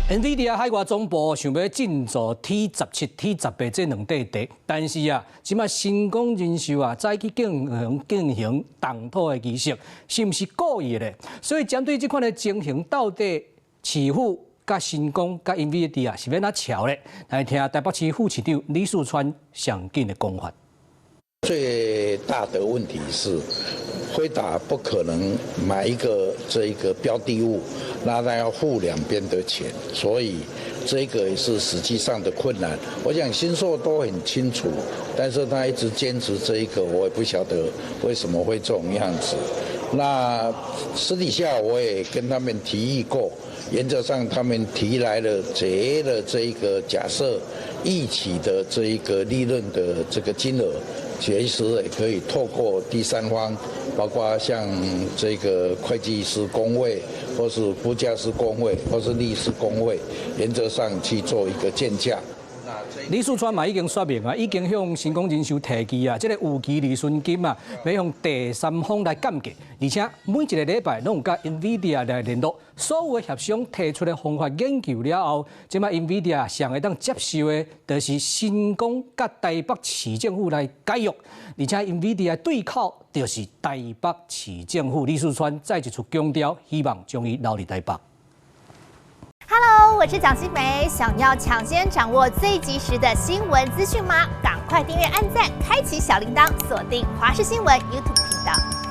NVIDIA 海外總部想欲進駐 T17、T18這兩塊地，但是啊，這擺星光人壽啊，早去進行動土的儀式，是毋是故意的？所以針對這款的情形，到底市府佮新光佮 NVIDIA 是欲按怎喬咧？來聽台北市副市長李四川上緊的講法。最大的問題是，輝達不可能買一個這一個標的物，那他要付兩邊的錢，所以這個也是實際上的困難。我想新碩都很清楚，但是他一直堅持這一個，我也不曉得為什麼會這種樣子。那私底下我也跟他們提議過，原則上他們提來了這的這一個假設預期的這一個利潤的這個金額。其實也可以透過第三方，包括像這個會計師公會，或是估價師公會，或是律師公會，原則上去做一個鑑價。李四川嘛已經說明啊，已經向新光人壽提議啊，這個預期利潤金啊，欲用第三方來鑑價，而且每一個禮拜攏有佮 NVIDIA 來聯絡，所有的協商提出的方法研究了後，這擺 NVIDIA 上會當接受的，就是新光佮台北市政府來解約，而且 NVIDIA 對口就是台北市政府。李四川再一次強調，希望將伊留佇台北。 Hello，我是蔣新梅，想要搶先掌握最及時的新聞資訊嗎？趕快訂閱、按讚、開啟小鈴鐺，鎖定華視新聞 YouTube 頻道。